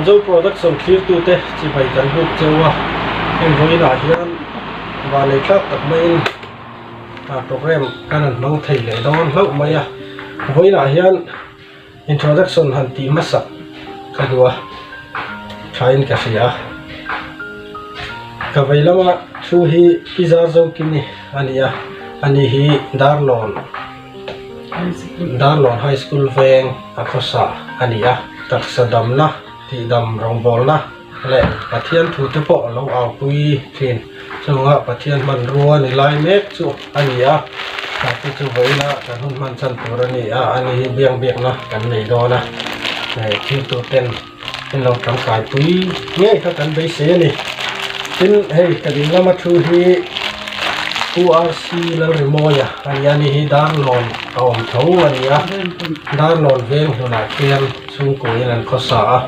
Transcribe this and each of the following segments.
Lamzo Production thlirtute chibai kan buk cheu a, heng vawiinah hian vanei thlak tak maiin program kan han hmang thei leh dawn hlauh mai a, vawiinah hian introduction han tih hmasak ka duh a, thain ka hria a, ka vei lama thu hi Pi Zarzokimi a ni a, ani hi Darlawn. Darlawn High School veng a khawsa a ni a, taksa damna, tihdam rawngbawlna leh Pathian thu te pawh lo aupui thin. Chunga Pathian hmanrua ni lai mek chu a ni a, tah te chu vawiina kan hun hman chhan tur a ni a, ani hi biang biakna kan nei dawn a, thil tur ten in lo tangkaipui ngei kha kan beisei a ni. Tin, hei ka ding lama thu hi URC Lalrimawia a ni a, ani hi Darlawn a awm tho a ni a, Darlawn veng hlunah khian chhungkuain an khawsa a,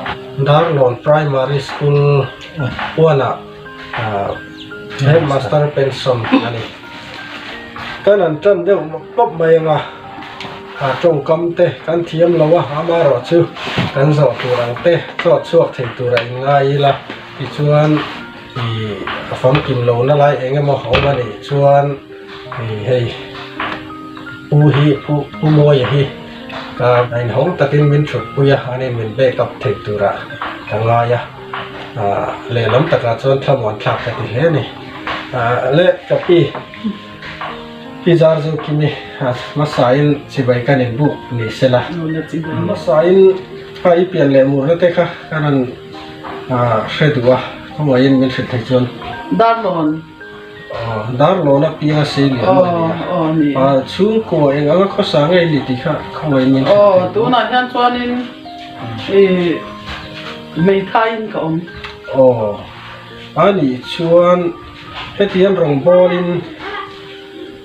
Darlawn Primary School huanah Headmaster pension a ni. Kan han tan deuh mawp mawp mai ang a, a tawngkam te kan thiam lo a, amaherawhchu kan zawh tur ang te chawt chhuak thei tur a inngai ila tichuan ih a famkim lo na lai eng emaw a awm a nih chuan ih hei pu hi pu pu Mawia hi ka inhawng takin min thutpui a, ani min back up thei turah ka ngai a. Ah lehlam takah chuan thlamuan thlak ka ti hle a ni. Ah le ka pi pi zar chu kimi hmasain chibai kan inbuk ni sela hmasain kha i pian leh murna te kha ka rawn ah hre duh a khawngaihin min hrilh thei chuan. Darlawn. Aw Darlawn a piang a sei lian a ni a. Aw ni. Ah chhungkua eng anga khawsa ngei ni tih kha khawngaihin min hrilh thei. Aw tunah hian chuanin ih. Hmeithaiin ka awm. Aw, a nih chuan hetiang rawngbawlin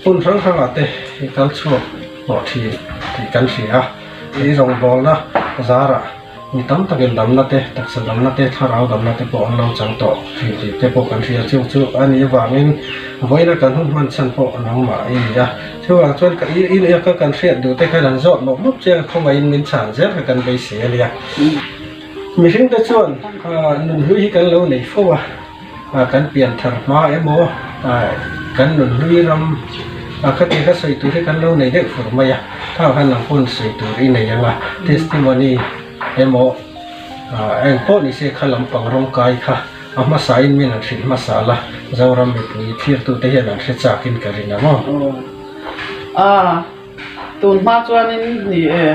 hun hrang hrangah te i kal chhuak hlawh thin tih kan hria a. I rawngbawlna zarah mi tam takin damna te, taksa damna te, thlarau damna te pawh an lo chang tawh thin tih te pawh kan hria. Chung chu a nih avangin vawiina kan hun hman chhan pawh nangmah i ni a. Chuvang chuan ka i i kan hriat duh te khan an zawt mawp mawp chiang a, khawngaihin min chhan zel kha kan beisei a nia. Mihringte chuan nunhlui hi kan lo nei fo a, kan pian thar hma emaw kan nunhlui ram khati kha sawi tur hi kan lo nei deuh fur mai a, thau khan ang pawn sawi tur i nei ang a, testimony emaw eng pawh ni se kha lampang rawngkai kha a hmasain min an hrilh hmasa la, Zoram mipui thlirtute hian an hre chakin ka ring ang aw. Tun hma chuanin ni e,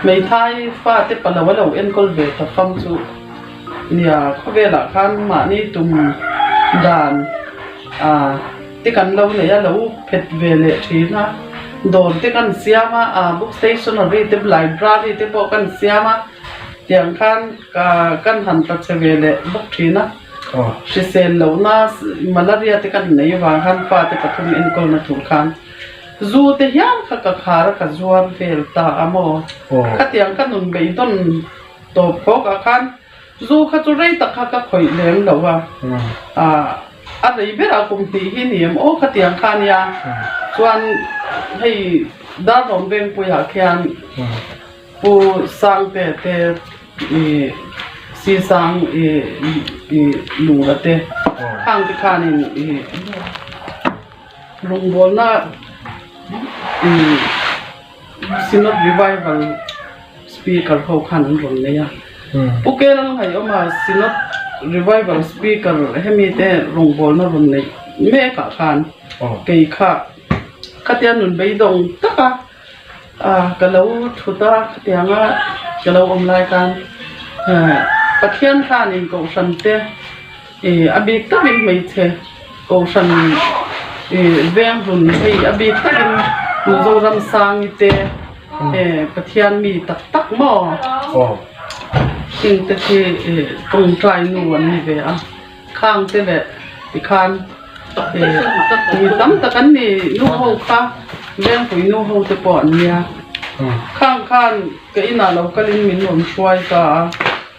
hmeithai fate palo a lo enkawl ve ta fam chu nia khawvelah khan mahni tum dan a te kan lo nei a, lo phet ve leh thin a, dawr te kan siam a, a book stationery te library te pawh kan siam a, tiang khan kan han tla chhe ve leh bawk thin a. Hrisel lohna malaria te kan nei avang khan fate pathum enkawlna tur khan. Zu te hian kha ka khar a ka zuar vel ta a maw? Khatiang ka nun beidawn tawp khawk ah khan zu kha chu rei tak kha ka khawih lem lo a, a rei ber ah kum hnih hi ni em aw khatiang kha nia chuan hei Darlawm Vengpui ah khian Pu Sangte te ih Sisang ih ih Lura te khang te khanin ih. Rawngbawlna ih Synod Revival Speaker ho khan an rawn nei a. Pu Kelang Haiawma Synod Revival Speaker hemi te rawngbawlna rawn neih mek ah khan kei kha khatia nun beidawng tak a ka lo thut a khatianga ka lo awm lai khan Pathian khanin kohhran te ih a bik takin hmeichhe kohhran ih veng hlun hei a bik takin Mizoram sangi te Pathian mi tak tak maw heng te khi ih tawngtai nu an ni ve a khang te leh tikhan ih mi tam tak an ni nu ho kha vengpui nu ho te pawh an nia khang khan ka inah lo kalin min rawn hruai ta a.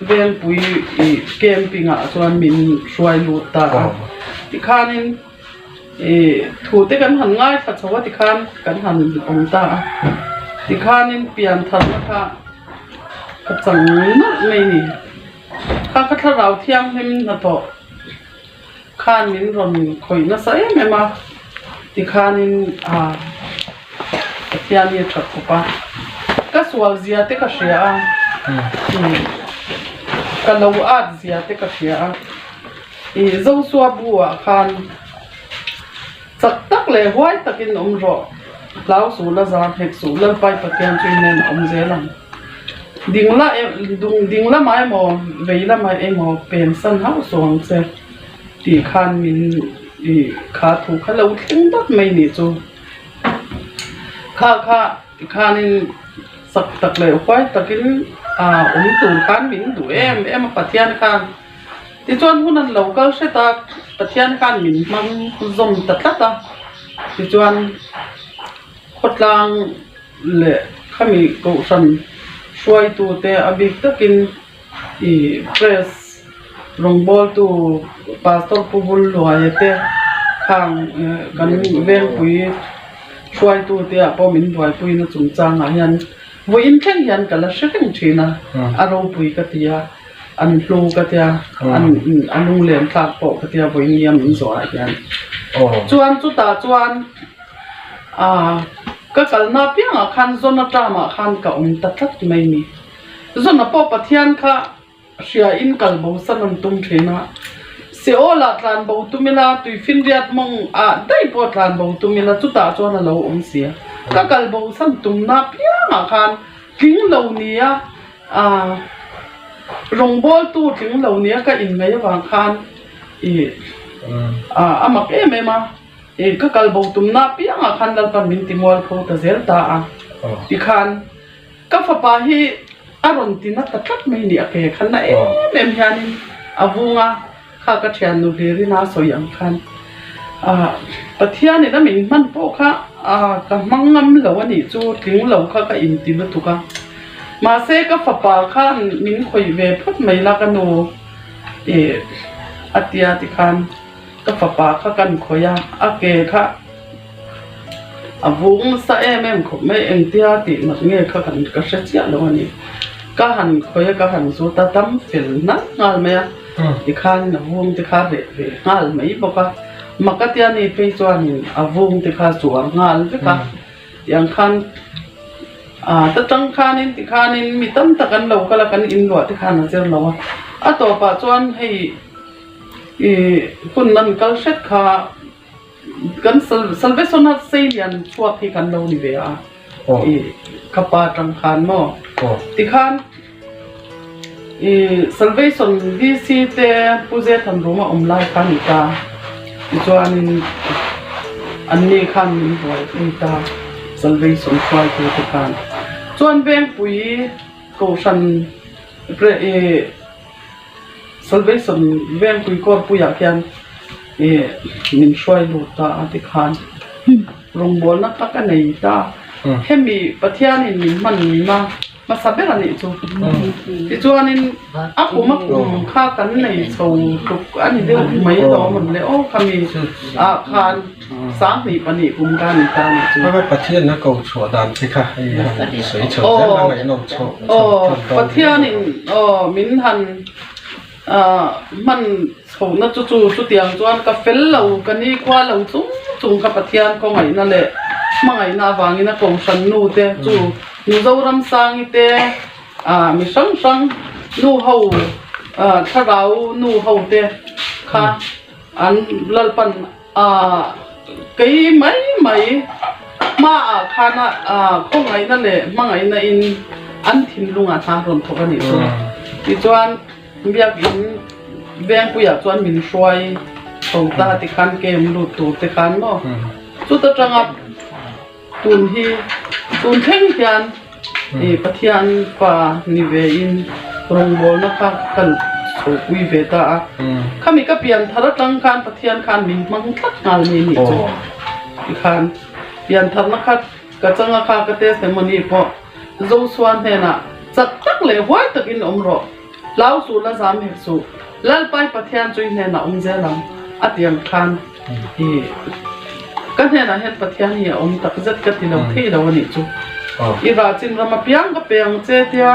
Vengpui ih camping ah chuan min hruai lut ta a tikhanin ih thu te kan han ngaithla chho a tikhan kan han awm ta a tikhanin pian tharna kha ka chang nawlh mai ni. Kha ka thlarau thianghlim hnathawh khan min rawn khawih nasa em em a, tikhanin ah Pathian hi a tha khawp a, ka sual zia te ka hria a, ka lo at zia te ka hria a, ih Zosua bu ah khan chak tak leh huai takin awm rawh, hlau suh la zar hek suh, Lalpai Pathian chu i nen a awm zel ang. Ding la ding lamah emaw vei lamah emaw pen san hauh suh ang che tih khan min ih kha thu kha lo thleng dawt mai nih chu. Kha kha tikhanin chak tak leh huai takin ah awm tur khan min duh em em a Pathian khan. Tichuan hun an lo kal hret a, Pathian khan min hmang zawm ta tlat a, tichuan khawtlang. leh khami kohhran hruaitute a bik takin ih press rawngbawltu pastor Pu Bulluaia te khang kan vengpui hruaitute ah pawh min buaipuina chungchangah hian vawiin thleng hian ka la hre reng thin a, a ropui ka ti a, an hlu ka tia a lunglen tlak pawh ka tia vawiin nia min zawhah hian chuan chutah chuan. Aaa ka kalna apiangah khan Zona term-ah khan ka awm ta tlat mai ni. Zona pawh Pathian kha hriain kal bo san an tum thin a. Seol-ah tlan bo tum ila, tuifinriat mawng ah daih pawh tlan bo tum ila chutah chuan a lo awm si a. Ka kal bo san tumna apiangah khan tling lo nia aaa rawngbawltu tling lo nia ka inngaih avang khan ih a mak em em a. Ih ka kal bo tumna apiangah khan Lalpan min ti mual pho ta zel ta a, tikhan ka fapa hi a rawn ti na ta tlat mai ni a ke khan na em em hianin a vung a, kha ka thiannu hlirin a sawi ang khan ah Pathianin a min hman pawh kha ah ka hmang ngam lo a nih chu tling lo kha ka inti lutuk a, mahse ka fapa khan min khawih ve phawt mai la ka nu ih a tia tikhan. Ka fapa kha kan khawih a, a ke kha a vung nasa em em khawp mai, engtia tih nat nge kha kan ka hre chiah lo a ni. Ka han khawih a, ka han zut a, dam fel hnal nghal mai a, tikhan a vung te kha reh ve nghal mai bawk a, mak a tia ni phei chuanin a vung te kha zuar nghal vek a, tiang khan ah ta tang khanin tikhanin mi tam tak an lo kal a, kan inluah te khan a zir lo a, a tawpah chuan hei. Ih hun an kal hret kha kan Salvation a Seilian chhuak hi kan lo ni ve a ih ka pa atang khan maw tikhan ih Salvation DC te Pu Zethan room a awm lai kha a ni ta tichuanin anni khan min buaipui ta Salvation hruaitu te khan chuan Vengpui Kohhran ih. Salvation Vengpui Kawrpuiah khian ih min hruai lut ta a tikhan rawngbawlna kha ka nei ta. Hemi Pathianin min hman na hmasa ber a nih chu. Tichuanin a kum a kum kha kan nei chho tluk a ni deuh mai alawm an le aw khami ah khan 20 kum ka ni ta nih chu. Haka Pathian a ko chhuah dan te kha hei han sawi chho zel a ngaihnawm chho Aw Pathianin aw min han hman chhohna chu chu chutiang chuan ka fel lo ka ni khua lo chung chung kha Pathian khawngaihna leh hmangaihna avangin a kohhran nu te chu Mizoram Sangi te mi hrang hrang nu ho thlarau nu ho te kha an Lalpan Aah kei mai mai hmaah khana khawngaihna leh hmangaihna in an thinlungah hna rawn thawk a nih chu. Tichuan biakin Vengpuiah chuan min hruai chho ta tikhan camp lut tur te khan maw chuta tanga Tun hi tun thleng hian ih Pathian pa ni ve in rawngbawlna kha ka chhopui ve ta a, khami ka pian thar atang khan Pathian khan min hmang tlat nghal mai nih chu tikhan pian tharna kha ka changa kha ka testimony pawh Joshua hnenah chak tak leh huai takin awm rawh, hlau suh la zam hek suh, Lalpai Pathian chu i hnenah awm zel ang a ti ang khan. Ih ka hnenah hian Pathian hi a awm tak zet ka ti lo thei lo a nih chu. I rah chin ram apiang ka pe ang che tia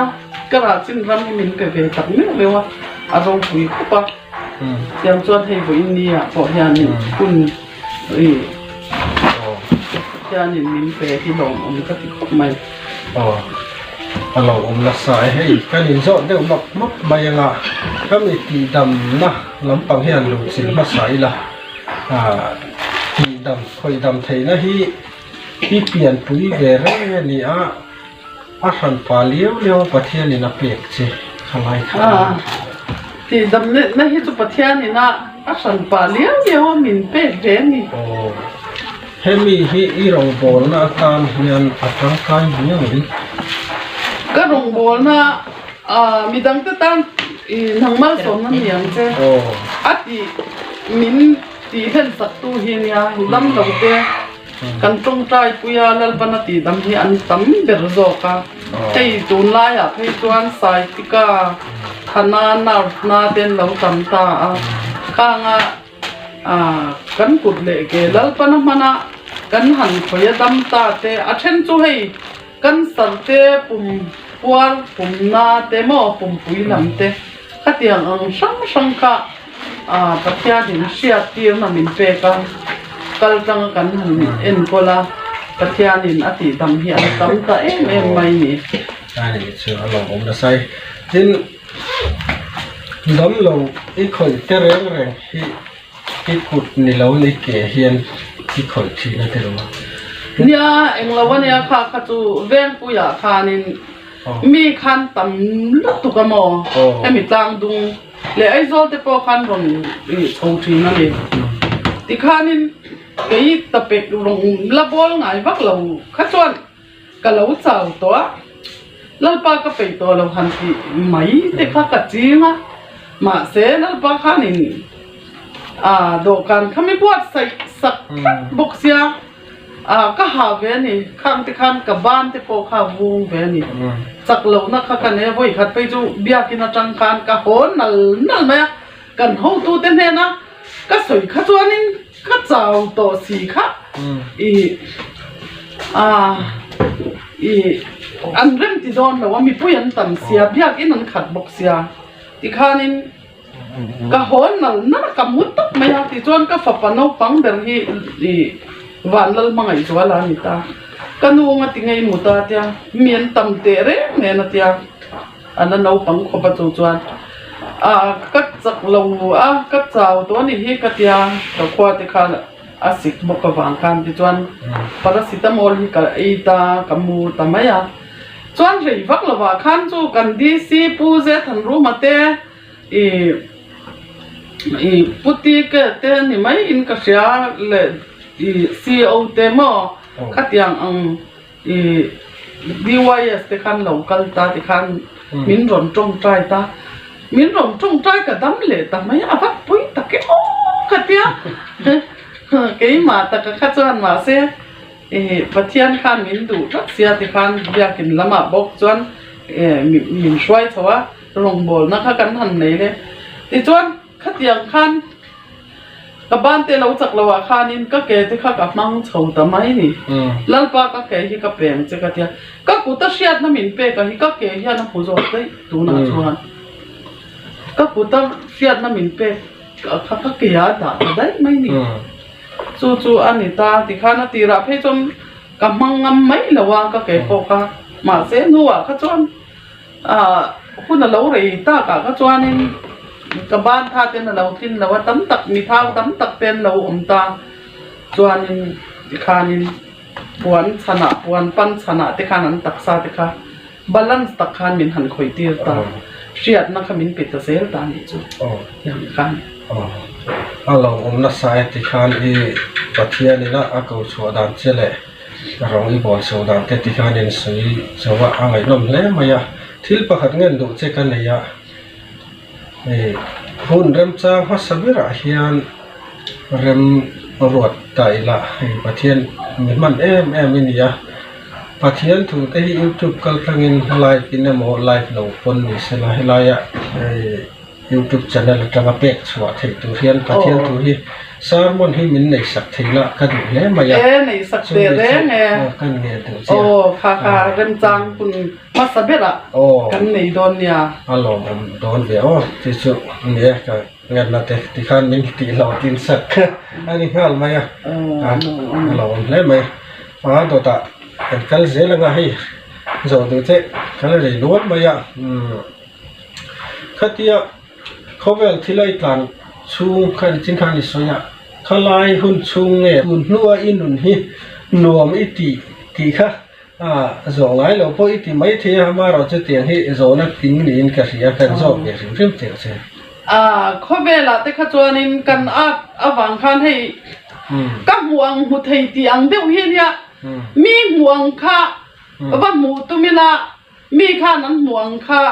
ka rah chin ram hi min pe ve tak meuh meuh a. a ropui khawp a. Tiang chuan hei vawiin ni ah pawh hianin hun ih hianin min pe hi lawmawm ka ti khawp mai. Aw a lawmawm nasa e hei kan inzawh deuh map map mai anga ka mi tihdamna lampang hian lo chil hmasa ila ah tihdam khawihdam theihna hi i pianpui ve reng a ni a. A hran pa liau liau a Pathianin a pek che kha lai kha a ni. Tih damnetna hi chu Pathianin a a hran pa liau liau a min pek ve a ni. Aw, hemi hi i rawngbawlna atan hian a tangkai viau em? Ka rawngbawlna midangte tan i nang malsawmna ni ang che a tih min tih hlensak tu hi nia damlo te. Kan tawngtai puia Lalpana tihdam hi an tam ber zawk a, hei tunlaiah phei chuan Saitika, Thana, Nerve na te an lo tam ta a, khanga kan kut leh ke Lalpana hmana kan han khawi a dam ta te, a then chu hei cancer te pum puar pum na te maw pumpui lam te khatiang ang hrang hrang kha. Pathianin hriattirna min pek a, kal tanga kan han enkawl a, Pathianin a tihdam hi an tam ta em em mai ni. A ni chu a lawmawm nasa e. Tin, damlo i khawih te reng reng hi i kut ni lo ni ke hian i khawih thin a ti lo a. Nia, englo ania kha kha chu Vengpuiah khanin mi khan tam lutuk a maw hemi tlang dung. Leh Aizawl te pawh khan rawn chho thin a ni. Tikhanin kei tapek rawn la bawl ngai vak lo kha chuan ka lo chau tawh a, Lalpa ka peih tawh lo han tih mai te kha ka ching a, mahse Lalpa khanin dawhkan kha mi buatsaih sak tlat bawk sia. Ah ka ha ve a ni, khang te khan ka ban te pawh kha vung ve a ni. Chak lohna kha ka nei a, vawi khat phei chu biakin atang khan ka haw nal nal mai a, kan hotu te hnena ka sawi kha chuanin ka chau tawh si kha ih ah ih an rem ti dawn lo a, mipui an tam sia, biakin an khat bawk sia tikhanin. Ka haw nal nal a, ka mu tawp mai a, tichuan ka fapa naupang ber hi ih Vanlal hmangaihzuala a ni ta. Ka nu anga ti ngei mu ta tia, mi an tam teh reng nen a tia, a la naupang khawp a chu chuan ah ka chak lo a, ka chau tawh a nih hi ka tia, ka khua te khan a sik bawk avang khan tichuan paracetamol hi ka ei ta, ka mu ta mai a. Chuan rei vak lovah khan chu kan DC Pu Zethanruma te ih ih Pu Tike te ni mai in ka hria leh ih CO te maw khatiang ang ih DYS te khan lo kal ta ti khan min rawn tawngtai ta min rawn tawngtai ka dam leh ta mai a vat pui tak e aw ka tia keimah taka kha chuan mahse. Ih Pathian khan min duh tlat sia tikhan biakin lamah bawk chuan min hruai chho a, rawngbawlna kha kan han nei le. Tichuan khatiang khan ka ban te lo chak loh ah khanin ka ke te kha ka hmang chho ta mai ni. Lalpa ka ke hi ka peng che ka tia, ka kut a hriatna min pek a hi ka ke hian a hmu zawk daih tunah chuan ka kut a hriatna min pek kha ka ke ah a dah ta daih mai ni. Chu chu a ni ta tikhan a tirah phei chuan ka hmang ngam mai lo a ka ke pawh kha mahse hnuah kha chuan ah hun a lo rei takah kha chuanin ka ban tha ten a lo tlin lo a tam tak mi thau tam tak te an lo awm ta chuanin tikhanin puan chhanah puan pan chhanah te khan an taksa te kha balance tak khan min han khawih tir ta hriatna kha min pe ta zel ta nih chu tiang khan. A lo awm nasa e ti khan i Pathian ina a ko chhuah dan che leh rawng i bawl chho dan te ti khan in sawi zo a, a ngaihnawm hle mai a. Thil pakhat ngen duh che ka nei a, hei hun remchang hmasa berah hian rem ruat ta ila hei Pathian mi hman em em i ni a. Pathian thu te hi youtube kal tlangin live in emaw live lo pawn ni sela helaia hei youtube channel atanga pek chhuah theih tur hian Pathian thu hi. Sermon hi min nei sak thei la ka duh hle mai a. E nei sak teh reng e. Kan nge duh che a. Aw kha kha remchang hun hmasa berah kan nei dawn nia. A lawmawm dawn ve aw chu chu ni e ka ngenna te tikhan min tih hlauh tin sak a ni nghal mai a. A lawmawm hle mai. A dawtah kan kal zel anga hei zawh duh che ka la nei lual mai a. Khatia Khawvel thil a i tlan chhung kha nichin khan i sawi a, khalai hun chhung nge tun hnua i nun hi nuam i tih tih kha zawh ngai lo pawh i ti mai thei a, amaherawh chu tiang hi zawhna tling niin ka hria, kan zawk ve hrim hrim teh che. Khawvelah te kha chuanin kan at avang khan hei ka hmuh ang hmu thei tih ang deuh hi ania, mi hmuh ang kha va hmuh tum ila mi khan an hmuh ang kha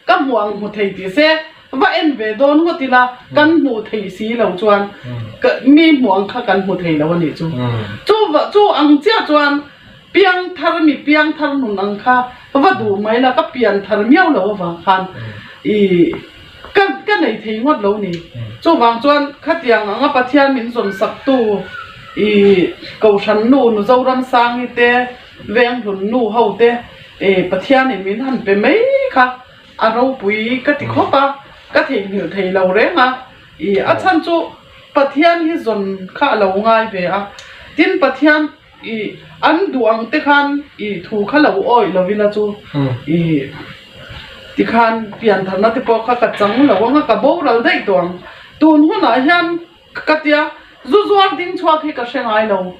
Ka hmuh ang hmu thei tih se, va en ve dawn ngawt ila, kan hmuh theih si lo chuan ka mi hmuh ang kha kan hmu thei lo a nih chu. Chu va chu ang chiah chuan piang thar mi piang thar nun ang kha va duh mai la, ka pian thar miau lo avang khan i ka ka nei thei ngawt lo ni. Chuvang chuan khatiang anga Pathian min zawn sak tu i Kohhran nu nu Zoramsangi te, Venghlun nu ho te e Pathianin min han pe mai kha a ropui ka ti khawp a, ka theihnghilh thei lo reng a, i a chhan chu Pathian hi zawn kha a lo ngai ve a, tin Pathian i an duh ang te khan i thu kha lo awih lo ila chu i tikhan piantharna te pawh kha ka chang lo ang a, ka boral daih tawh ang, tun hunah hian Ka tia, zu zuar ding chhuak hi ka hre ngai lo.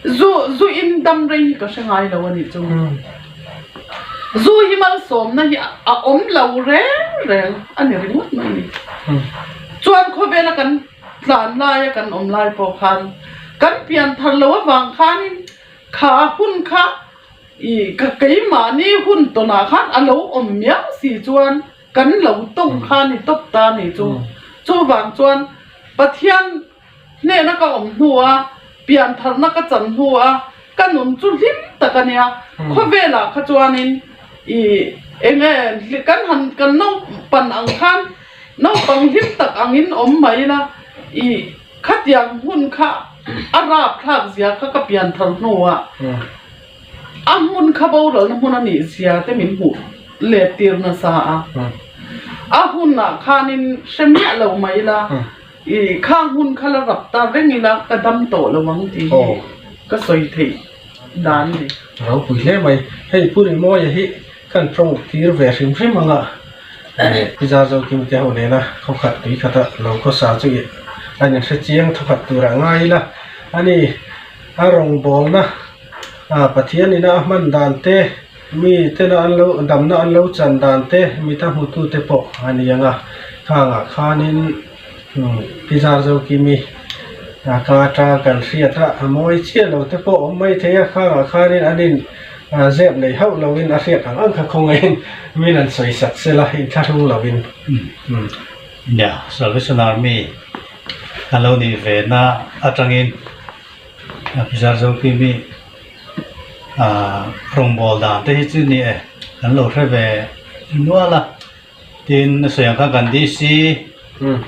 Zu, zu in dam rei hi ka hre ngai lo a nih chu. Zu hi malsawmna hi a awm lo reng reng a ni ringawt mai ni. Chuan khawvela kan tlan laia kan awm lai pawh khan kan pian thar lo avang khanin kha hun kha ih ka keimahni hun tawnah khan a lo awm miau si chuan Kan lo tawng kha ni tawp ta ni chu. Chuvang chuan Pathian hnena ka awm hnua, piantharna ka chan hnua, ka nun chu hlim tak a nia. Khawvelah kha chuanin i eng nge kan han kan naupan ang khan naupang hlim tak angin awm mai ila i khatiang hun kha a rapthlak zia kha ka pianthar hnuah. A hmun kha boralna hmun a nih zia te min hmuh let tir nasa a, a hunah khanin hre miah lo mai ila, i khang hun kha la rap ta reng ila ka dam tawh lo ang tih hi ka sawi theih dan a ni. Ropui hle mai, hei Pu Rimawia hi kan tawng tir ve hrim hrim ang a, Pi Zarzo Kim te ho nena khawkhat tui khata lo khawsa chu a inhre chiang thawkhat turah ngai ila a ni. A rawngbawlna ah Pathianin a hman dan te, mi tena an lo damna an lo chan dan te mita hmutu te pawh a ni ang a, khangah khanin Pi Zarzokimi a ka atanga kan hriat a, a mawi chiah lo te pawh awm mai thei a, khangah khanin an in zep nei hauh loin a hriat ang ang kha khawngaihin min an sawi sak sela inthlahrung loin. Nia, Salvation Army a lo nih ve na atangin Officer Zokimi ah rawngbâwl dan te hi chu ni e kan lo hre ve nual a, tin a sawi ang khan kan DC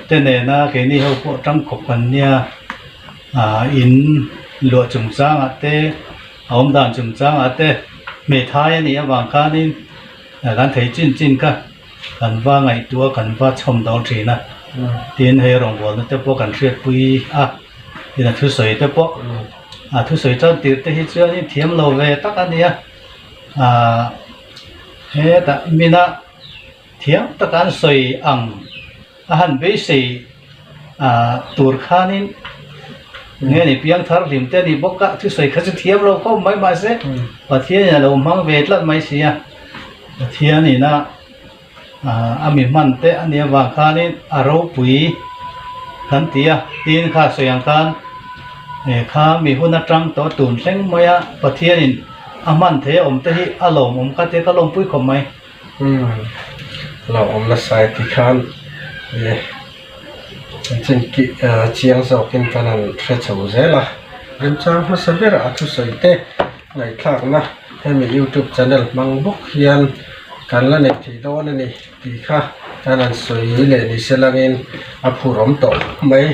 te nena keini ho pawh tangkhawp kan nia ah in luah chungchangah te a awm dan chungchangah te hmeithai a nih avang khanin kan thei chin chin kha. Kan va ngaihtuah kan va chhawm dawn thin a, tin hei rawngbawlna te pawh kan hriatpui a, tin a thusawi te pawh a thusawi tan tir te hi chuan thiam lo ve tak a nia, ah hetah mina thiam taka an sawi ang a han beisei ah tur khanin nge ni piang thar hlim te a ni bawk a, thusawi kha chu thiam lo khawp mai mahse Pathianin a lo hmang ve tlat mai si a. Pathianin a a mi hman te a nih avang khanin a ropui kan ti a, tin kha sawi ang khan eh kha mi hun atang tawh tun thleng mai a Pathianin a hman theih a awm te hi a lawmawm ka tia ka lawmpui khawp mai. Umm lawmawm nasa e ti khan eh chanchin chiang zawkin kan han hre chho zel a, remchang hmasa berah a thusawi te Ngaihthlakna hemi youtube channel hmang bawk hian kan la nei thei dawn a ni tih kha kan han sawi leh ni se langin a phur awm tawh mai.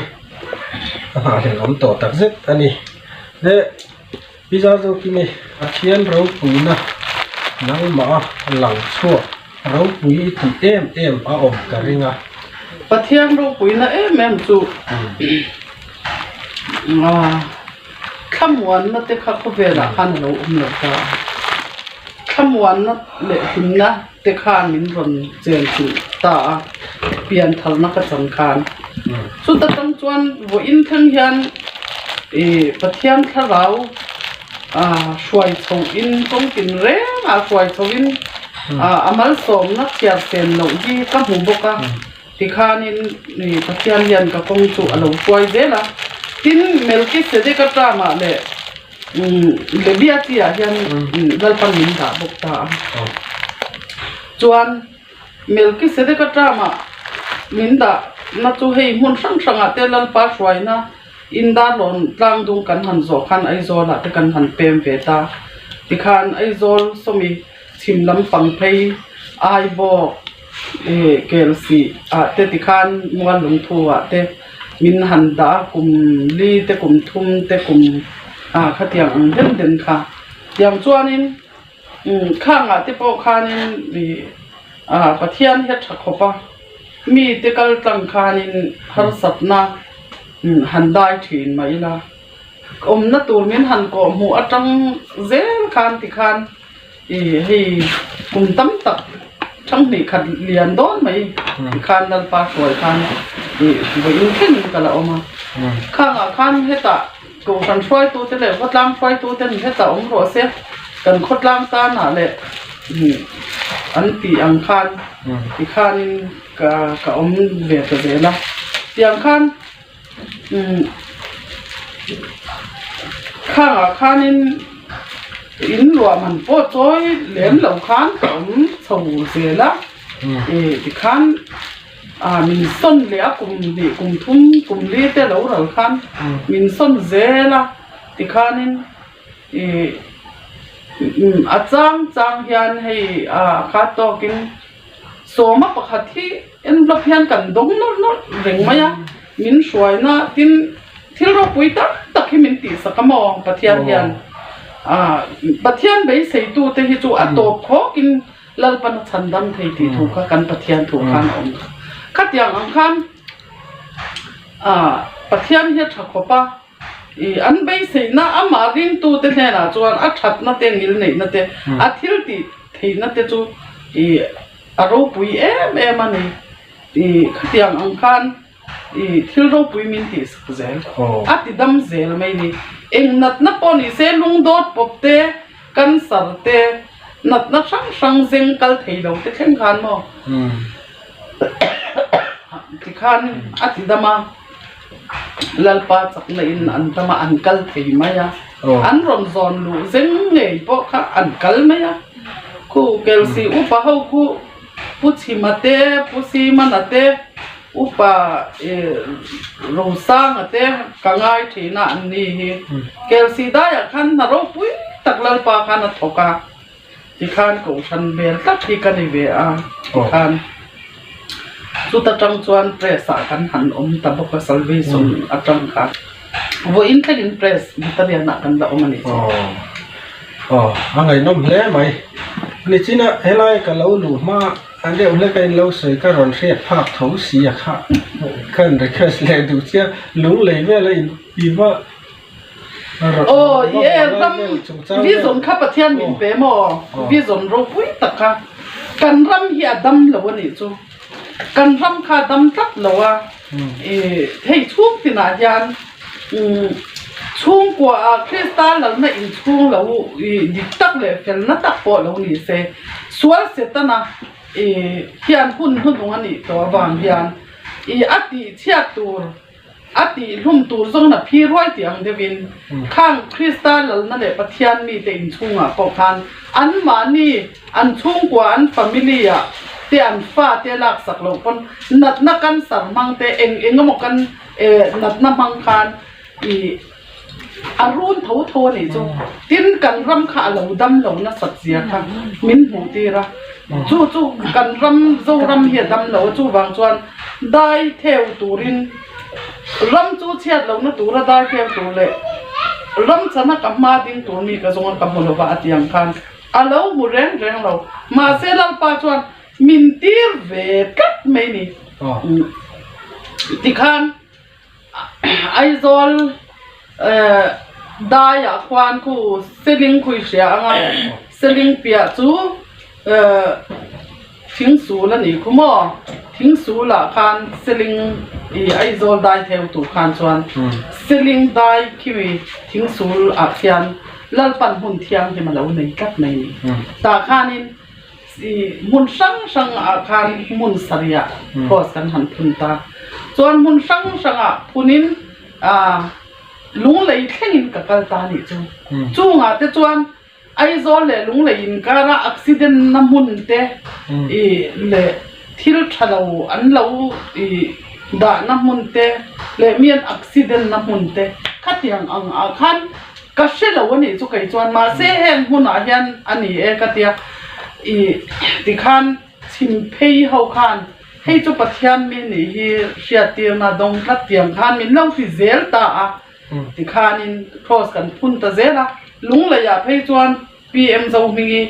A nghahhlelh awm tawh tak zet a ni. Le Pi Zarzoki-ni Pathian ropuina nangmah a lang chhuak ropui i tih em em a awm ka ring a. Pathian ropuina em em chu thlamuanna te kha khawvelah khan a lo awm lo ta a. Thlamuanna leh hlimna te khan min rawn chen chilh ta a, piantharna ka chan khan. Chuta tang chuan vawiin thleng hian ih Pathian thlarau ah hruai chho in kawng tin reng ah hruai chho in ah a malsawmna chhiar sen loh hi ka hmu bawk a, tikhanin ih Pathian hian ka kawng chu a lo hruai zel a. Tin, Melkisedeka term ah leh. Levia chi ah hian Lalpan min dah bawk ta a. Chuan Melkisedeka term ah min dah na chu hei hmun hrang hrang ah te Lalpa hruaina Indarlawn tlang dung kan han zawh khan Aizawl ah te kan han pem ve ta. Tikhan Aizawl sawmi chhim lampang phei Aibawk Ih Kelsih ah te tikhan mual lungthu ah te min han dah a kum li te kum thum te kum ah khatiang ang den den kha tiang chuanin umm khang ah te pawh khanin ih ah Pathian hi a tha khawp a mi te kal tlang khanin harsatna umm han dai thin mai ila awmna tur min han kawh hmuh atang zel khan tikhan. Ih hei kum tam tak ṭhanghnih khat lian dawn mai tikhan Lalpa hruai khan ih vawiin thlengin ka la awm a. Khangah khan hetah Kohhran hruaitute leh khawtlang hruaituten hetah awm rawh se kan khawtlang tanah leh an tih ang khan tikhanin ka ka awm ve ta zel a. Tiang khan Umm khangah khanin in luah man pawh chawi lem lo khan ka awm chho zel a ih tikhan ah min sawn leh a kum hnih kum thum kum li te lo ral khan min sawn zel a tikhanin ih a chang chang hian hei ah kha tawkin. Sawma pakhat hi envelope hian kan dawng nawlh nawlh reng mai a, min hruaina tin thil ropui tak tak hi min tihsak a maw Pathian hian ah Pathian beiseitu te hi chu a tawp khawkin Lalpan a chhan dam thei tih thu kha kan Pathian thu khan a awm kha. Khatiang ang khan ah Pathian hi a tha khawp a, ih an beiseina amah ringtute hnenah chuan a thatna te ngilneihna te a thil tih Theihna te chu ih a ropui em em a ni. Ih khatiang ang khan ih thil ropui min tih sak zel. A ti dam zel mai ni. Eng natna pawh ni se lungdawt pawp te, cancer te, natna hrang hrang zeng kal thei lo te thleng khan maw tikhan a ti dam a. Lalpa chakna in an dam a, an kal thei mai a. An rawn zawn luh zeng ngei pawh kha an kal mai a. Khu Kelsih upa ho khu Pu Chhima te, Pu Simana te, Upa Rosanga te ka ngai thin a an ni hi. Kelsih daiah khan hna ropui tak Lalpa khan a thawk a. Tikhan kohhran hmel tlat hi ka ni ve a, tikhan chuta tang chuan press ah kan han awm ta bawk a salvation atang khan vawiin thlengin press Vitalian ah kan la awm a ni chu. Aw a ngaihnawm hle mai. Nichina helai ka lo luh hma a deuh hlek a in lo sawi ka rawn hriat phak tho si a kha ka in request leh duh chiah lunglei vel a in i va Aw i e ram vision kha Pathian min pe maw vision ropui tak kha kan ram hi a dam lo a nih chu kan ram kha a dam tlat lo a i hei chhung tinah hian umm chhungkua ah Krista lalna inchhung lo i dik tak leh felna tak pawh lo ni se sual setana i hian hun hnuhnung a nih tawh avang hian i a tihchhiat tur. A tihhlum tur zawng na phi ruai tih ang deuhin khang Krista lalna leh Pathian mite inchhungah pawh khan anmahni an chhungkua an family ah te an fate laksak loh pawn natna cancer hmang te eng eng emaw kan natna hmang khan ih A run tho tho a nih chu. Tin, kan ram kha a lo dam lo nasat zia kha min hmuh tir a. Chu chu kan ram Zoram hi a dam lo a, chuvang chuan dai theu turin Ram chu chhiat lohna tura dar keu tur leh ram chana ka hma ding tur mi ka zawnga ka hmu lova a ti ang khan a lo hmu reng reng lo. Mahse Lalpa chuan min tir ve tlat mai ni. Tikhan Aizawl daiah khuan khu Seling khui hria anga Seling piah chu Thingsul a nih khu maw? Thingsulah khan Seling ih Aizawl dai theu tur khan chuan Seling dai khimi Thingsul ah khian Lalpan hmun thianghlim a lo nei tlat mai a ni. Tah khanin ih hmun hrang hrang ah khan hmun sarih cross kan han phun ta. Chuan hmun hrang hrang ah phunin ah lunglei thlengin ka kal ta a nih chu. Chungah te chuan Aizawl leh Lunglei inkara accident na hmun te ih leh thil tha lo an lo ih dahna hmun te leh mi an accident na hmun te khatiang ang ah khan ka hre lo a nih chu kei chuan mahse heng hmunah hian a ni e ka tia ih tikhan chhim phei ho khan hei chu Pathian mi nih hi hriattirna dawng tlat tiang khan min lo ti zel ta a. Tikhanin cross kan phun ta zel a, Lungleiah phei chuan PM Zohmingi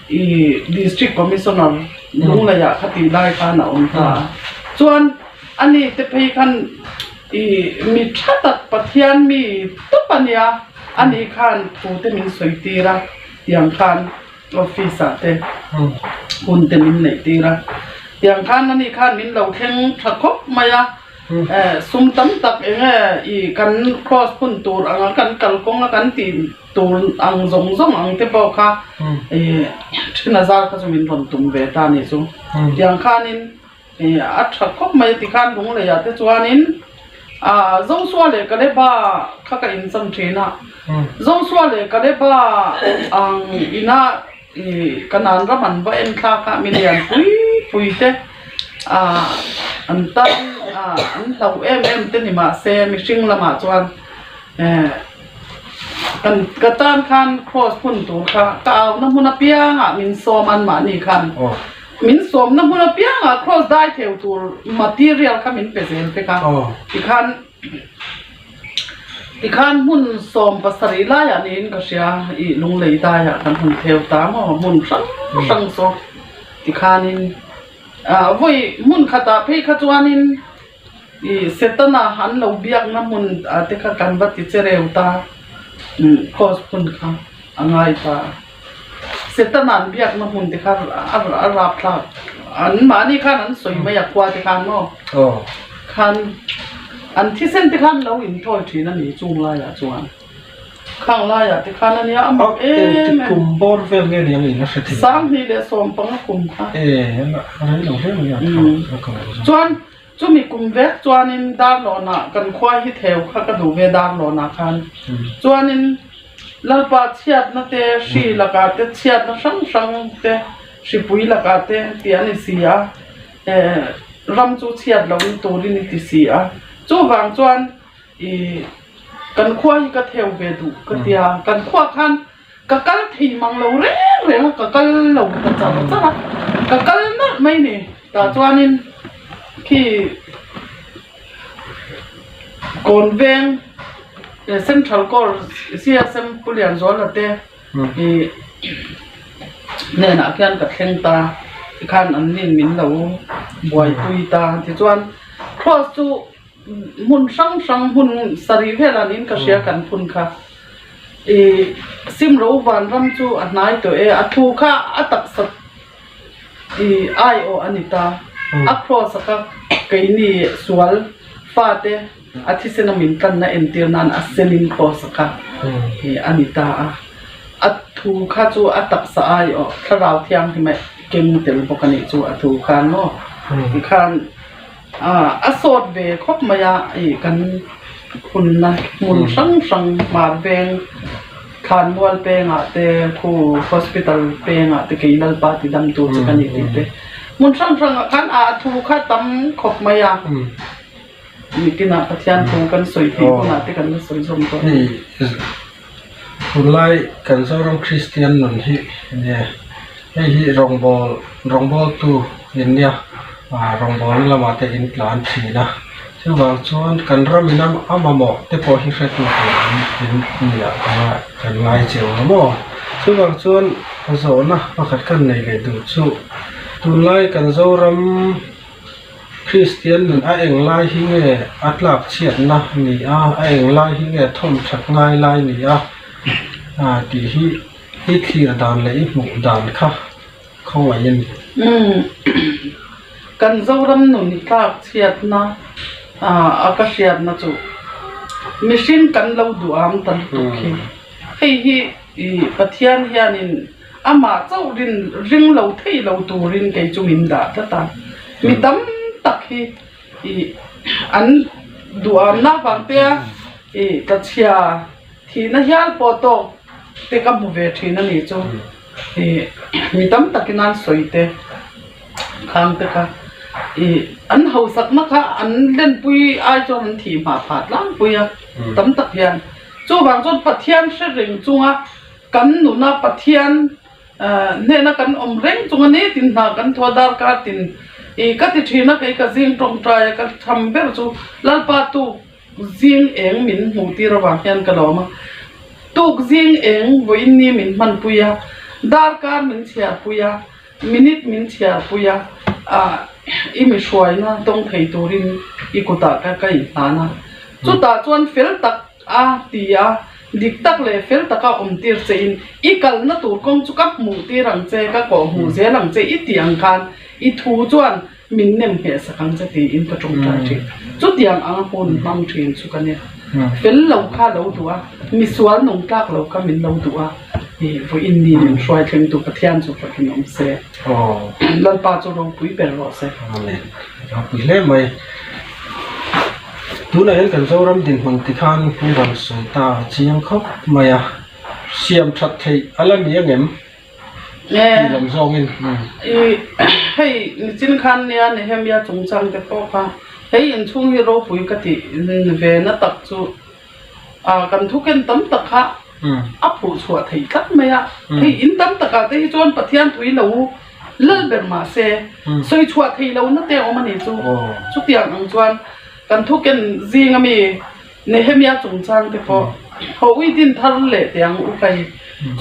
i District Commissioner Lungleiah kha tih lai khan a awm ta a. Chuan ani te phei khan i mi tha tak Pathian mi tawp a nia, ani khan thu te min sawi tir a, tiang khan office ah te hun te min neih tir a, tiang khan ani khan min lo thleng tha khawp mai a. Sum tam tak eng nge i kan cross hun tur anga kan kalkawng a kan tih tur ang zawng zawng ang te pawh kha i then a zar kha chu min rawn tum ve ta a nih chu. Tiang khanin i a tha khawp mai a tikhan lunglei ah te chuanin ah Joshua leh Kaleba kha ka incham thin a, Joshua leh Kaleba ang ina Ih Kanan ram an va en thlak a, milian pui pui te ah an tan ah an hlauh em em te ni mah se mihring lamah chuan eh kan ka tan khan cross hmun tur kha ka au na hmun apiangah min sawm an mahni khan min sawmna hmun apiangah cross dai theu tur material kha min pe zel vek a tikhan. Tikhan hmun 17 laiah niin ka hria ih lunglei daiah kan han theu ta maw hmun hrang hrang saw tikhanin ah vawi hmun khatah phei kha chuanin ih setana an lo biakna hmun ah te kha kan va ti che reu ta umm cross hmun kha a ngai ta setana an biakna hmun te kha a rapthlak an mahni khan an sawi mai a khua te khan maw khan an thisen te khan lo inthawi thin a ni chung laiah chuan khang laiah te khan a nia a mak em em kum bawr vel nge ni ang in a hre thei 2015 kum kha e rei lo hle mai a chuan Chumi kum vek chuanin Darlawnah kan khua hi theu kha ka duh ve Darlawnah khan chuanin Lalpa chhiatna te hri lakah te chhiatna hrang hrang te hripui lakah te tih a ni si a eh ram chu chhiat loin turin i ti si a chuvang chuan ih kan khua hi ka theu ve duh ka tia kan khua khan Ka kal thei mang lo reng reng a, ka kal lo ta char char a, ka kal nawlh mai ni. Tah chuanin khi Kawnveng Central Court CSM Pu Lianzuala te ih hnenah khian ka thleng ta tikhan an nin min lo buaipui ta tichuan cross chu hmun hrang hrang hmun sarih velah niin ka hria kan phun kha. Ih Simro vanram chu a hnai tawh e, a thu kha a taksa ih aiawh a ni ta, a cross a kha keini sual fate a thisen a min tlanna entir nan a selling cross a kha ih a ni ta a, a thu kha chu a taksa aiawh thlarau thianghlim a keng tel bawk a nih chu a thu khan maw tikhan. A sawt ve khawp mai a ih kan hunna hmun hrang hrang hmar veng thlanmual pengah te khu hospital pengah te kei Lalpa ti dam tur chu ka ni tih te hmun hrang hrangah khan a thu kha tam khawp mai a nikinah Pathian thu kan sawi theih hunah te kan la sawi zawm tawh a ni. Tunlai kan Zoram Kristian nun hi enge hei hi rawngbâwl rawngbâwltu in nia ah rawngbâwlna lamah te in tlan thin a. Chuvang chuan kan ram in a mamawh te pawh hi hretu tur an in nia kan ngai cheu ang maw? Chuvang chuan zawhna pakhat kan nei leh duh chu tunlai kan Zoram Kristian nun a eng lai hi nge a tlak chhiatna ni a, a eng lai hi nge thawm that ngai lai ni a tih hi i thlir dan leh i hmuh dan kha Khawngaihin. Umm. Kan Zoram nun tlak chhiatna a ka hriatna chu mihring kan lo duham ta lutuk hi. Hei hi i Pathian hianin amah chauh rin ring lo thei lo turin kei chu min dah tlat a. Mi tam tak hi i an duhamna avang te a i tlachhia thihna hial pawh tawk te ka hmu ve thin a nih chu. Ih mi tam takin an sawi te khang te kha ih an hausakna kha an lenpui ai chuan an thih hmah phah tlangpui a tam tak hian chuvang chuan Pathian hre reng chunga kan nuna Pathian ah hnena kan awm reng chunga nitin hna kan thaw darkar tin ih ka ti thin a kei ka zing tawngtai a ka tham ber chu Lalpa tu Zing eng min hmuh tir avang hian ka lawm a, tuk zing eng vawiin ni min hmanpui a, darkar min chhiarpui a, minute min chhiarpui a, ah i mi hruaina dawng thei turin i kutah ka ka inhlan a. Chutah chuan fel tak a ti a, dik tak leh fel taka awm tir che in i kalna tur kawng chu ka hmuh tir ang che, ka kawh hmuh zel ang che i tih ang khan i thu chuan Min nem hmeh sak ang che tiin ka tawngtai thin. Chutiang anga hun hmang thin chu ka nia. Fel lo kha lo duh a, misual nung tlak lo kha min lo duh a, ih vawiin mi min hruai thleng tu Pathian chu fakin awm se. Lalpa chu ropui ber rawh se. Amen. Ropui hle mai. Tunah hian kan Zoram dinhmun tikhan i rawn sawi ta chiang khawp mai a. Siam that theih a la ni angem? Tih lam zawngin. I hei nichin khan nia Nehemia chungchang te pawh kha hei inchhung hi ropui ka tih ve na tak chu ah kan thu ken tam tak kha a phuh chhuah theih tlat mai a. Hei in tam takah te hi chuan Pathian tui lo lal ber mah se sawi chhuah theih lohna te a awm a nih chu. Chutiang ang chuan kan thu ken zing ami Nehemia chungchang te pawh ho ui din thar leh teh ang u kai.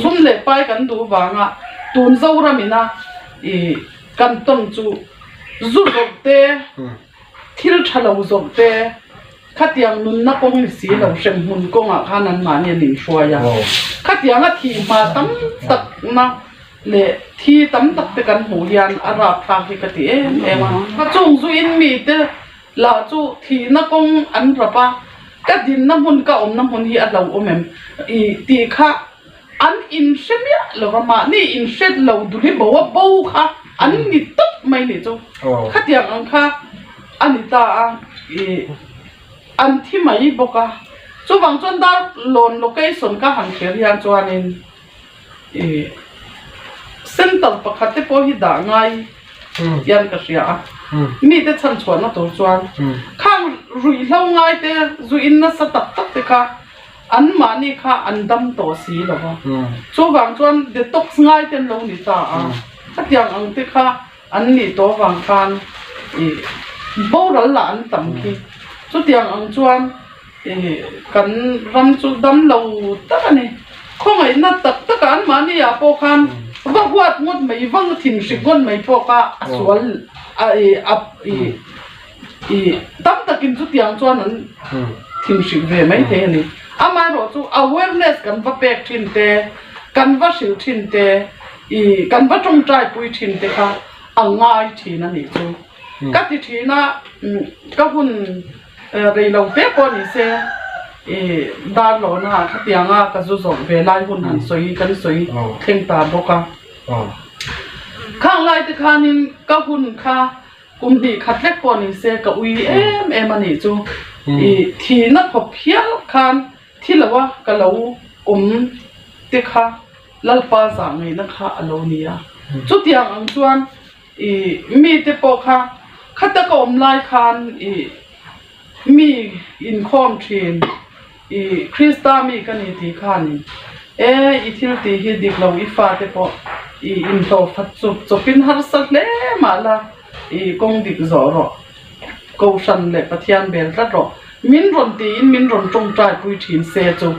Sum leh pai kan duh vanga tun Zoram ina i kan tawn chu zu zawrh te, thil tha lo zawrh te, khatiang nunna kawng ni si lo hremhmun kawngah khan anmahni an inhruai a. Khatianga thih hma tam takna leh thi tam tak te kan hmuh hian a rapthlak hi ka ti em em a. Chung zu in mite Lah chu thihna kawng an rap a, ka dinna hmun ka awmna hmun hi a hlo awm em? I tih kha an inhre miah lo va, mahni inhret lo duli bo a bo kha an ni tawp mai nih chu. Khatiang ang kha a ni ta a, i an thi mai bawk a. Chuvang chuan dar lawn location ka han thlir hian chuanin I center pakhat te pawh hi dah ngai hian ka hria a, mite chhan chhuahna tur chuan khang ruihhlo ngai te zu in nasa tak tak te kha an mahni kha an dam tawh si lo va, chuvang chuan detox ngai te an lo ni ta a, khatiang ang te kha an nih tawh avang khan i boral lah an tam khi, chutiang ang chuan. Kan ram chu dam lo tak a ni. Khawngaihna tak takah anmahni ah pawh khan va huat ngawt mai, va thinhrik ngawt mai pawh kha a sual a i i tam takin chutiang chuan an thinhrik ve mai thei a ni. Amaherawh chu awareness kan va pek thin te, kan va hrilh thin te, i kan va tawngtai pui thin te kha a ngai thin a nih chu. Ka ti thin a, ka hun. Rei lo te pawh ni se i dar lohna ah khatiang a ka zu zawrh ve lai hun han sawi kan sawi thleng ta bawk a. Khang lai te khanin ka hun kha kum hnih khat lek pawh ni se ka ui em em a nih chu. I thihna khawp hial khan thi lo a ka lo awm te kha Lalpa zah ngaihna kha a lo ni a. Chutiang ang chuan I mite pawh kha khata ka awm lai khan i mi inkhawm thin, i Krista mi ka ni tih khanin e i thil tih hi dik lo i fate pawh i inhlawh fat chawp chawpin harsa hle mah la i kawng dik zawh rawh. Kohhran leh Pathian bel tlat rawh. Min rawn tiin min rawn tawngtai pui thin se chu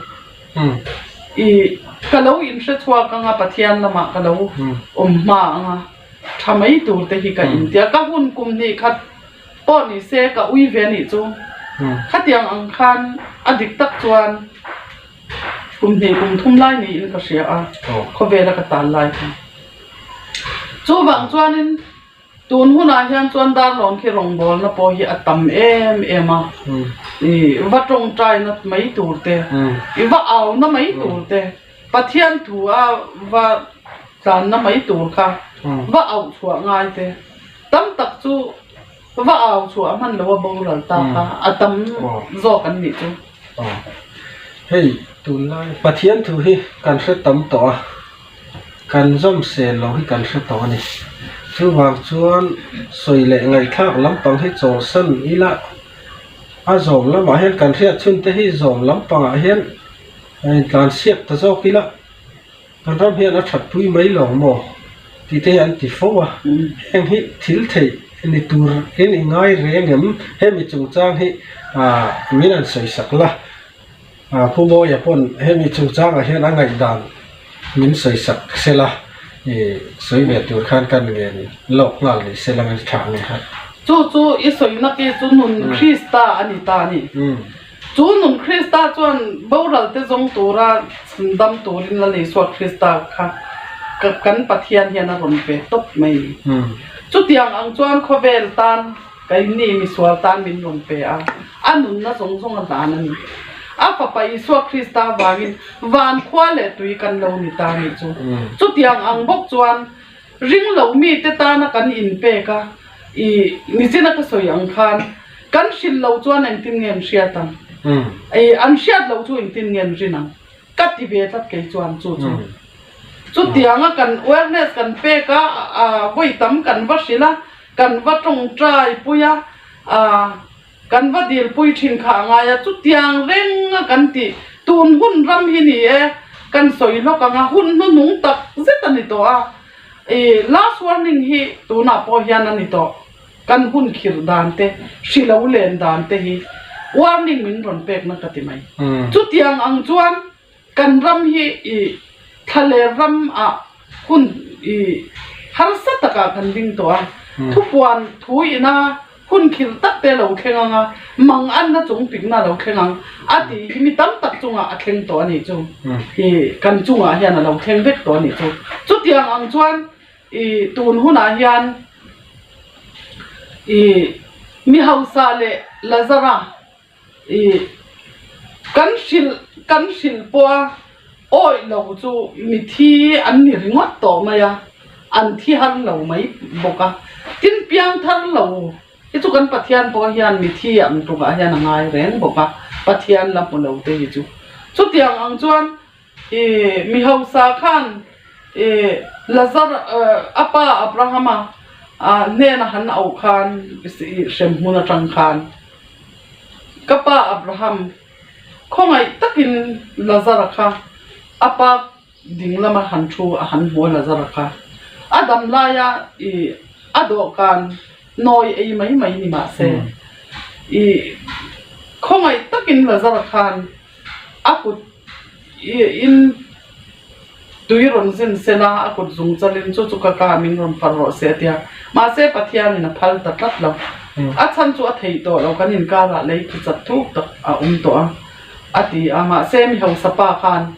i ka lo inhre chhuak anga Pathian lamah ka lo awm hma anga tha mai tur te hi ka intia. Ka hun kum hnih khat pawh ni se ka ui ve anih chu. Khatiang ang khan a dik tak chuan kum hnih kum thum lai niin ka hria a, khawvela ka tan lai kha. Chuvang chuanin. Tun hunah hian chuan Darlawn khi rawngbawlna pawh hi a tam em em a, i va tawngtaina mai tur te, i va auna mai tur te, Pathian thu a va tlanna mai tur kha va auh chhuah ngai te, tam tak chu va au chhuah hman lo a boral ta kha a tam zawk an nih chu. Hei tunlai Pathian thu hi kan hre tam tawh a. Kan zawm sel lo hi kan hre tawh a ni. Chuvang chuan sawi leh ngaihthlak lampang hi chawlsan ila a zawm lamah hian kan hriat chhun te hi zawm lampangah hian a intlansiak ta zawk ila kan ram hian a thatpui mai lo maw tih te hi an ti fo a. Heng hi thil theih ni tur in i ngai reng em? Hemi chungchang hi ah min han sawisak la. Pu Mawia pawn hemi chungchangah hian a ngaihdan min sawisak sela i sawi ve tur khan ka ngen lawk nghal ni sela nge tha nge ha. Chu chu i sawina ki chu nun Krista a ni ta a ni. Chu nun Krista chuan boral te zawng tura chhandam turin la lei suak Krista kha kan Pathian hian a rawn pe tawp mai a ni. Chutiang ang chuan khawvel tan Keini misual tan min rawn pe a, a nunna zawng zawng a hlan a ni. A Fapa Isua Krista vangin van khua leh tui kan lo ni ta nih chu. Chutiang ang bawk chuan ring lo mite tana kan inpek a, i nichina ka sawi ang khan kan hrilh lo chuan engtin nge an hriat ang? I an hriat loh chu engtin nge an rin ang? Ka ti ve tlat kei chuan chu chu. Chutianga kan awareness kan pek a, vawi tam kan va hrilh a, Kan va tawngtai pui a, kan va dil pui thin kha a ngai a, chutiang reng a kan tih tun hun ram hi ni e, kan sawi hlawk ang a, hun hnuhnung tak zet a ni tawh a, i last warning hi tunah pawh hian a ni tawh, kan hun khirh dan te, hri lo len dan te hi warning min rawn pekna ka ti mai, chutiang ang chuan. Kan ram hi i thlaler ram ah hun i harsa tak ah kan ding tawh a, thupuan thu ina hun khirh tak te lo thleng ang a, mang anna chung pikna lo thleng ang a tih hi mi tam tak chungah a thleng tawh a nih chu, i kan chungah hian a lo thleng vek tawh a nih chu. Chutiang ang chuan i tun hunah hian i mi hausa leh Lazara I kan hrilh kan hrilh pawha awih lo chu mithi an ni ringawt tawh mai a, an thi har lo mai bawk a. Tin piang thar lo hi chu kan Pathian pawh hian mithi ang tlukah hian a ngai reng bawk a, Pathian la hmu lo te hi chu. Chutiang ang chuan I mi hausa khan i Lazar a pa Abrahama hnena han auh khan i hremhmun atang khan, Ka pa Abraham, khawngaih takin Lazara kha a pa ding lama han thu a han hmu a Lazara kha a dam laia i a dawhkan nawi ei mai mai ni mahse i khawngaih takin Lazara khan a kut in tui rawn zin sen a, a kut zung chalin chu chu ka ka min rawn phar rawh se a ti a. Mahse Pathianin a phal ta tlat lo. A chhan chu a theih tawh lo, kan inkarah lei thu chat thuk tak a awm tawh a, a ti a. Mahse mi hausa pa khan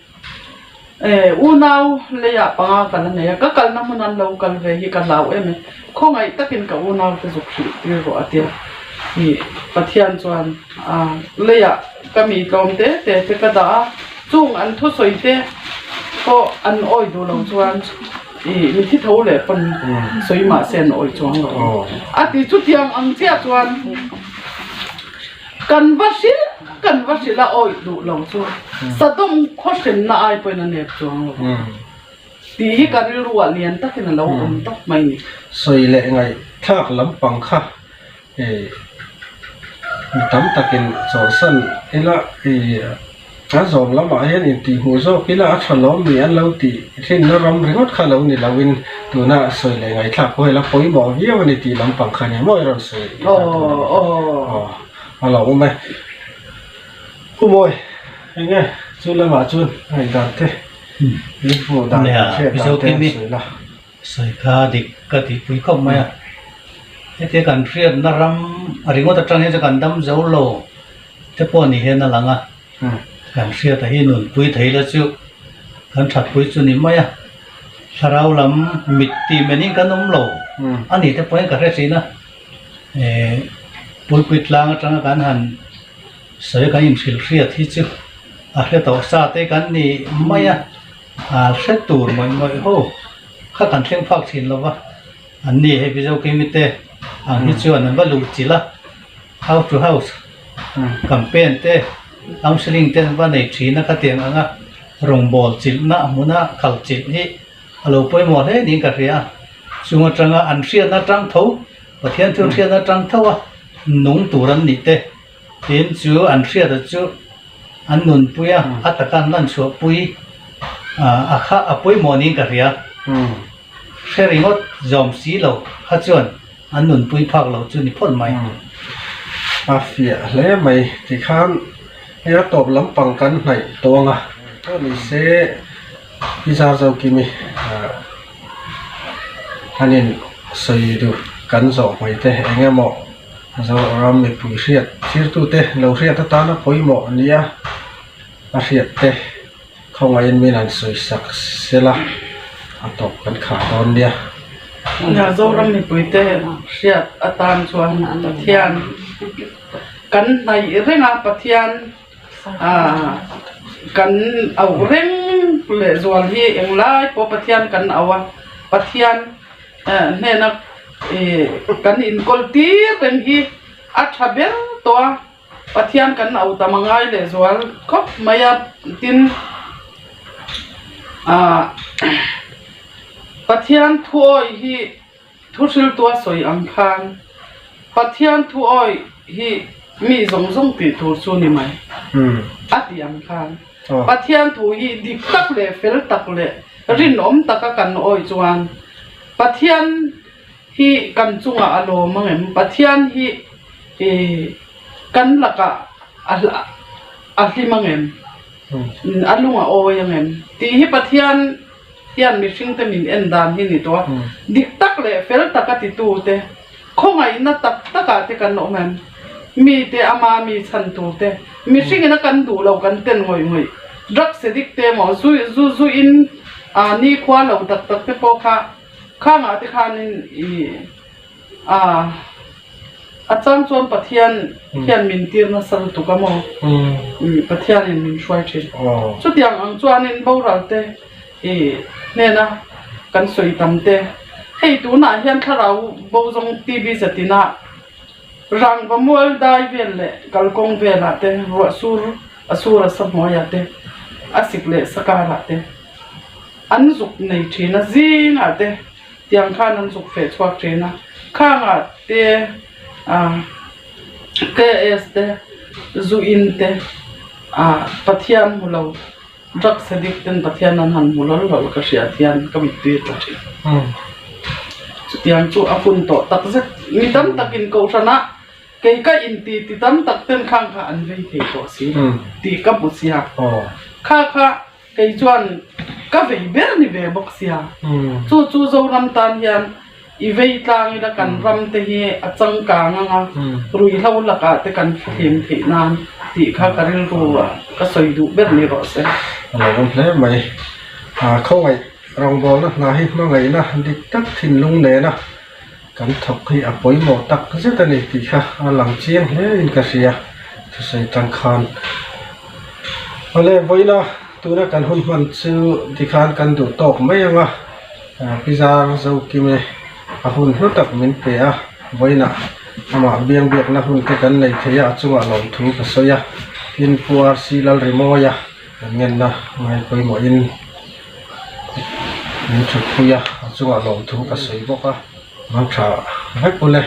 E, unau leiah panga kal a nei a, ka kalna hmun an lo kal ve hi ka hlau em e, khawngaih takin ka unau te zuk hrilh tir rawh a ti a. Ih, Pathian chuan a leiah ka mi tlawm te te te ka dah a, chung an thusawi te pawh an awi duh lo chuan ih mi thi tho leh pawn sawi mah se an awi chuang lo a ti. Chutiang ang chiah chuan kan va hrilh kan va hrilh a awih duh lo chu Sodom khaw hrenna ai pawhin a nep chuang lo tih hi ka rilruah lian takin a lo awm tawp mai ni. Sawi leh ngaihthlak lampang kha mi tam takin chawlhsan ila. A zawm lamah hian intihhmuh zawk ila a tha lawm mi an lo tih thinna ram ringawt kha lo ni loin tuna sawi leh ngaihthlak pawh hela pawimawh viau a ni tih lampang kha nia maw i rawn sawi aw a lo awm e. Pu Mawi, eng nge chu lamah chuan ngaihdan te i hmuh dan hriat dan te an sawi la. Sawi kha dik ka tihpui khawp mai a, hetia kan hriatna ram ringawt atang hian chuan kan dam zo lo te pawh ni hian a lang a, kan hriata hi nunpui thei la chu kan thatpui chu ni mai a, thlarau lam mit tih menin kan awm lo a ni te pawhin ka hre thin a, eh pulpui tlang atanga kan han sawi kan inhrilh hriat hi chu a hre tawh sa te kan ni mai a. A hre tur ngawih ngawih ho kha kan thleng phak thin lo va, an ni hei Mizo Kimite ang hi chuan an va luh chilh a, house to house campaign te counselling te an va nei thin a khatiang anga rawngbâwl chilhna hmuna kal chilh hi a lo pawimawh hle niin ka hria a, chung atanga an hriatna atang tho Pathian thil hriatna atang tho a nung tur an nih te tin chu an hriata chu. An nunpui a, a taka an lan chhuahpui a kha a pawimawh niin ka hria. Hre ringawt zawm si lo kha chuan an nunpui phak lo chu ni phawt mai. A fiah hle mai tikhan hei a tawp lampang kan hnaih tawh ang a, pawh ni se i zar zo kimi an in sawi duh kan zawh hmai te eng emaw Zoram mipui hriat thirtute lo hriat atana pawimawh nia a hriat te khawngaihin min han sawi sak sela a tawp kan khah dawn nia. Nia Zoram mipuite hriat atan chuan Pathian kan hnaih reng a, Pathian ah kan auh reng lehzual hi englai pawh Pathian kan auh a, Pathian hnena kan inkawl tir reng hi a tha ber tawh a, Pathian kan au tam a ngai leh zual khawp mai a, tin ah Pathian thuawi hi thu hriltu a sawi ang khan Pathian thuawi hi mi zawng zawng tih tur chu ni mai a tih ang khan. Pathian thu hi dik tak leh fel tak leh rinawm taka kan awih chuan Pathian hi kan chungah a lawm ang em? Pathian hi kan lakah a hlim ang em? A lung a awi ang em? Tih hi Pathian hian mihringte min en dan hi ni tawh a. Dik tak leh fel taka titute Khawngaihna tak takah te kan awm em? Mite ama mi chhan tur te, mihringin a kan duh lo kan ten ngawih ngawih, drugs addict te emaw zu zu zu in ah nikhua lo tak tak te pawh kha khangah te khanin ih ah a chang chuan Pathian hian min tir nasa lutuk a maw? Pathianin min hruai thin. Chutiang ang chuanin boral te I hnena kan sawi tam te. Hei tunah hian thlarau bo zawng TV zatina rangva mual dai vel leh kalkawng velah te ruah sur a sur a sa hnuaiah te a sik leh sa karah te an zuk nei thin a zingah te tiang khan an zuk feh chhuak thin a khangah te ah KS te zu in te ah Pathian hmu lo. Drugs addict ten Pathian an han hmu lawlh lawlh ka hriat hian ka mittui a tla thin. Chutiang chu a hun tawh tak zet. Mi tam takin kohhranah kei ka inti ti tam tak ten khang kha an vei thei tawh si lo tih ka hmu sia. Kha kha kei chuan ka vei ber ni ve bawk sia. Chu chu Zoram tan hian I vei tlang ila kan ram te hi a changkang ang a, ruihhlo lakah te kan fihlim theih nan tih kha ka rilru ah ka sawi duh ber ni rawh se. A lo awm hle mai. Khawngaih rawngbawlna hna hi hmangaihna dik tak thinlung nena kan thawk hi a pawimawh tak zet a ni tih kha a lang chiang hle in ka hria thusawi tang khan. Awle vawiina tuna kan hun hman chu tikhan kan duh tawk mai ang a. Pi Zar Zokime a hun hlu tak min pe a, vawiinah amah biang biakna hun te kan nei thei a, a chungah lawmthu ka sawi a, tin Pu RC Lalrimawia kan ngenna ngai pawimawhin min thutpui a, a chungah lawmthu ka sawi bawk a, mang tha vek ule.